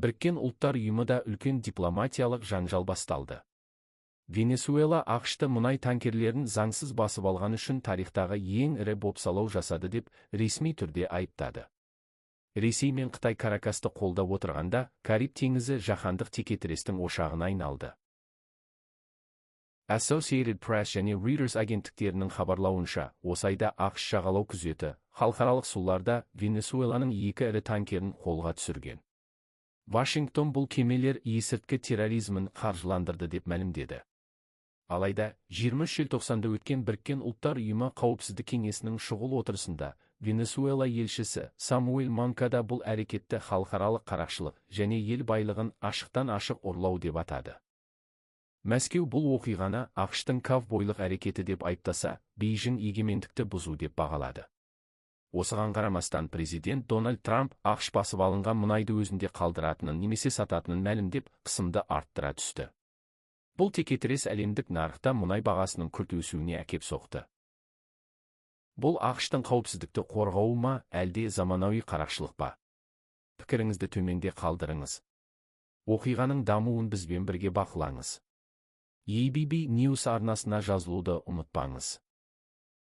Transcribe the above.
Біріккен Ұлттар Ұйымында үлкен дипломатиялық жанжал басталды. Венесуэла АҚШ-ты мұнай танкерлерін заңсыз басып алған үшін тарихтағы ең ірі бопсалау жасады деп ресми түрде айыптады. Ресей мен Қытай Каракасты қолдап отырғанда, Кариб теңізі жаһандық текетірестің ошағына айналды. Associated Press және Reuters агенттіктерінің хабарлауынша, осы айда АҚШ жағалау күзеті халықаралық суларда Венесуэланың екі ірі танкерін қолға түсірген. Вашингтон бұл кемелер есірткі терроризмін қаржыландырды деп мәлімдеді. Алайда, 23 желтоқсанда өткен Біріккен Ұлттар Ұйымы Қауіпсіздік Кеңесінің шұғыл отырысында Венесуэла елшісі Самуэль Монкада бұл әрекетті халықаралық қарақшылық және ел байлығын ашықтан-ашық ұрлау деп атады. Мәскеу бұл оқиғаны АҚШ-тың ковбойлық әрекеті деп айыптаса, Бейжің егемендікті бұзу деп бағалады. Осыған қарамастан, президент Дональд Трамп АҚШ басып алынған мұнайды өзінде қалдыратынын немесе сататынын мәлімдеп, қысымды арттыра түсті. Бұл текетірес әлемдік нарықта мұнай бағасының күрт өсуіне әкеп соқты. Бұл АҚШ-тың қауіпсіздікті қорғауы ма, әлде заманауи қарақшылық па? Пікіріңізді төменде қалдырыңыз. Оқиғаның дамуын бізбен бірге бақылаңыз. ABB News арнасына жазылуды ұмытпаңыз.